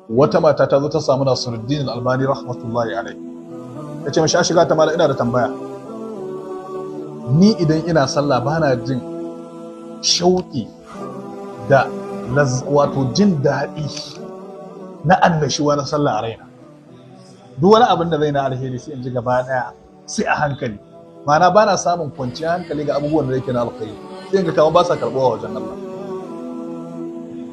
Wata mata ta zo ta samu Nasiruddin Al-Albani rahmatullahi alaihi. Ta ce mashi, "A shiga ta mala, ina da tambaya. Ni idan ina sallah bana jin shauƙi da wato jin daɗi na annashuwa na sallah a raina. Duk wani abin da zai na alheri sai in ji gaba ɗaya sai a hankali, ma'ana bana samun kwanciyar hankali ga abubuwan da yake na alkhairi, sai in ga kamar ba sa karɓuwa wajen Allah.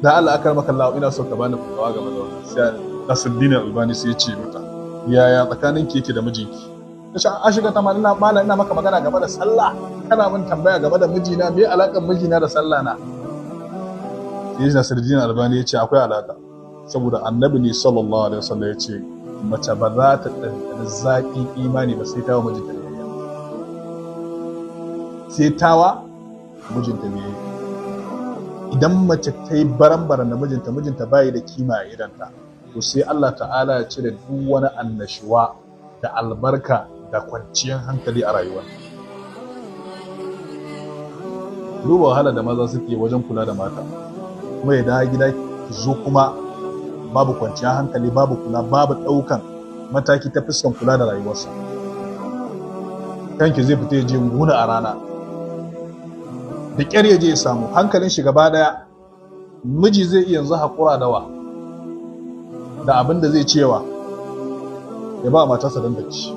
Da Allah, akar maka Allah, ina so ka bani fatawa game da wannan." Sai Nasiruddin Albani sai ya ce mata, "Yaya tsakanin ki yake da mijinki?" Ta ce, "A shiga ta ina malam, ina maka magana game da sallah, kana min tambaya game da mijina? Me alakan mijina da sallah na?" Sai Nasiruddin Albani ya ce, "Akwai alaka, saboda Annabi ne sallallahu alaihi wasallam ya ce mace ba za ta ɗanɗani zaƙin imani ba sai ta wa mijinta biyayya, sai ta wa mijinta biyayya. Idan mace ta yi baran-baran da mijinta, mijinta bayi da kima a idanta, to sai Allah ta'ala ya cire duk wani annashuwa da albarka da kwanciyar hankali a rayuwa." Duba wahala da maza suke wajen kula da mata, kuma ya dawo gida ki zo kuma babu kwanciyar hankali, babu kula, babu ɗaukan mataki ta fuskan kula da rayuwarsa. Kanki zai fita ya je guna a rana, da ƙyar ya je ya samu hankalin shi gaba ɗaya. Miji zai iya yanzu haƙura da wa da abin da zai cewa ya ba matarsa don bacci.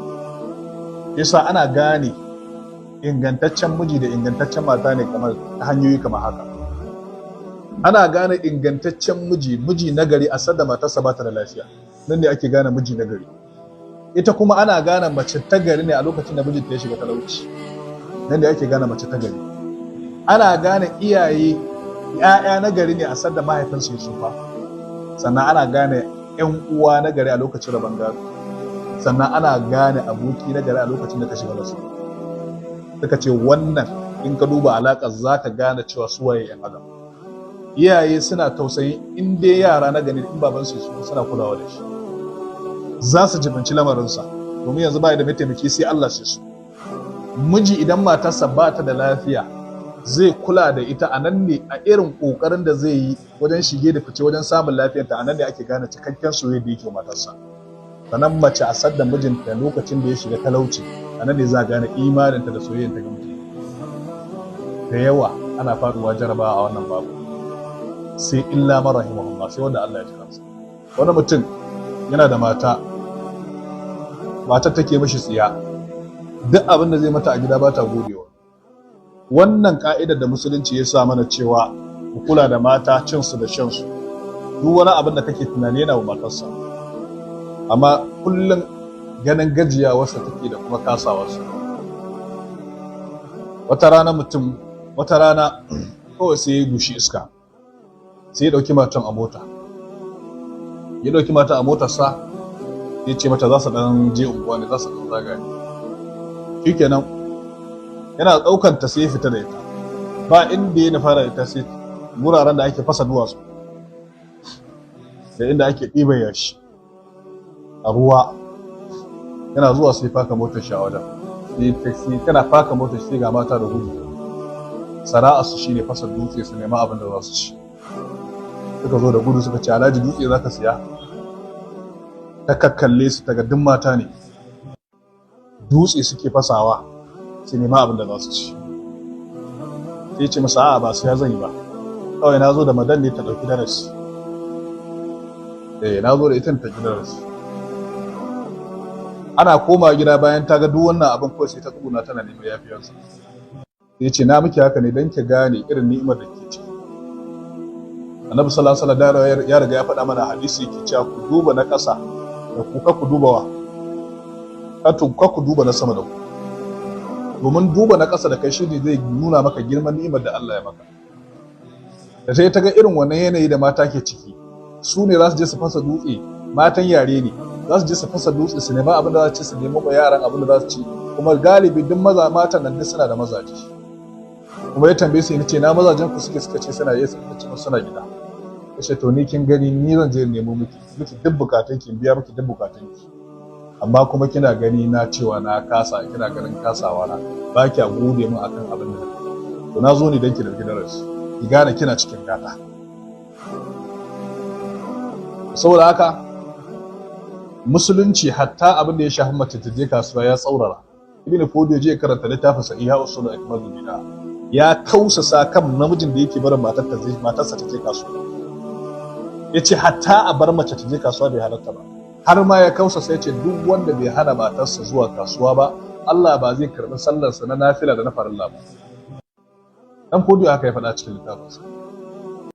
Yasa ana gane ingantaccen miji da ingantaccen mata ne kamar ta hanyoyi kamar haka. Ana gane ingantaccen miji, miji nagari, a sadda matarsa ba ta da lafiya. Nan ne ake gane miji nagari. Ita kuma ana gane mace ta gari ne a lokacin da mijinta ya shiga talauci. Nan ne ake gane mace ta gari. Ana gane iyaye ‘ya'ya na gari ne a sadda mahaifinsu ya tsufa. Sannan ana gane ‘yan uwa na gari a lokacin rabon gado. Sannan ana gane aboki na gari a lokacin da ka shiga masu. Suka ce wannan in ka duba alaƙar, za ka gane cewa su waye ‘yan adam. Iyaye suna tausayin in dai yara na gani, in babansu ya tsufa suna kulawa da shi, za su jibinci lamarinsa, domin yanzu ba da mataimaki sai Allah, sai su. Miji idan matarsa ba ta da lafiya zai kula da ita. A nan ne, a irin ƙoƙarin da zai yi wajen shige da fice wajen samun lafiyarta, a nan ne ake gane cikakken soyayya da yake matarsa. Sannan mace a sadda mijinta lokacin da ya shiga talauci, a nan ne za a gane imaninta da soyayyarta ga miji. Da yawa ana faduwa jarabawa a wannan babu, sai illa man rahimahullah, sai wanda Allah ya ji kansa. Wani mutum yana da mata, matar take mishi tsiya, duk abin da zai mata a gida ba ta godewa. Wannan ka'idar da Musulunci ya sa mana cewa mu kula da mata, cin su da shan su, duk wani abin da kake tunani yana wa matarsa, amma kullum ganin gajiyawarsa take da kuma kasawarsa. Wata rana mutum, wata rana kawai sai ya bushi iska, sai ya ɗauki matan a mota, ya ɗauki mata a motarsa, ya ce mata za su ɗan je unguwa ne, za su ɗan zagaya. Shikenan, yana ɗaukan ta sai ya fita da ita. Ba inda ya nufa da ita sai wuraren da ake fasa duwatsu da inda ake ɗiban yashi a ruwa. Yana zuwa sai faka motar shi a wajen. Sai taxi tana faka motar shi, sai ga mata da gudu. Sana'a su shine fasa dutse su nema abin da za su ci. Suka zo da gudu suka ce, "Alhaji, dutse za ka siya?" Ta kakkalle su, ta ga duk mata ne, dutse suke fasawa su nema abin da za su ci. Sai ce masa, "A'a, ba siya zan yi ba, kawai na zo da madan ne ta ɗauki darasi. Eh, na zo da ita ta ɗauki darasi." Ana koma gida, bayan ta ga duk wannan abin, kawai sai ta tsuguna tana neman yafiyarsa. Sai ce, "Na miki haka ne don ki gane irin ni'imar da ke ciki. Annabi sallallahu alaihi wasallam ya riga ya faɗa mana hadisi, yake cewa ku duba na ƙasa da ku, ka ku duba wa ka ku duba na sama da ku, domin duba na ƙasa da kai shi ne zai nuna maka girman ni'imar da Allah ya maka." Da sai ta ga irin wannan yanayi da mata ke ciki, su ne za su je su fasa dutse, matan yare ne za su je su fasa dutse su nema abin da za su ci, su nemo ma yaran abin da za su ci. Kuma galibi duk maza matan nan duk suna da mazaje. Kuma ya tambaye su, ce, "Na mazajen ku suke?" Suka ce suna yi, suka ce suna gida. Ya ce, "To ni kin gani, ni zan je nemo miki duk bukatun ki, biya miki duk bukatun ki, amma kuma kina gani na cewa na kasa, kina ganin kasawa na, ba kya gode min akan abin da to na zo ne don ki dauki darasi, ki gane kina cikin gata." Saboda haka musulunci, hatta abin da ya shafi mace ta je kasuwa, ya tsaurara. Ibn Fodiyo, je karanta littafin sa Ihya Usul Ikmal Bid'a, ya kausasa kan namijin da yake barin matar ta matarsa ta je kasuwa. Yace hatta a bar mace ta je kasuwa bai halatta ba. Har ma ya kausasa, yace duk wanda bai hana matarsa zuwa kasuwa ba, Allah ba zai karɓi sallarsa na nafila da na farilla ba. Dan Fodiyo haka ya faɗa cikin littafinsa.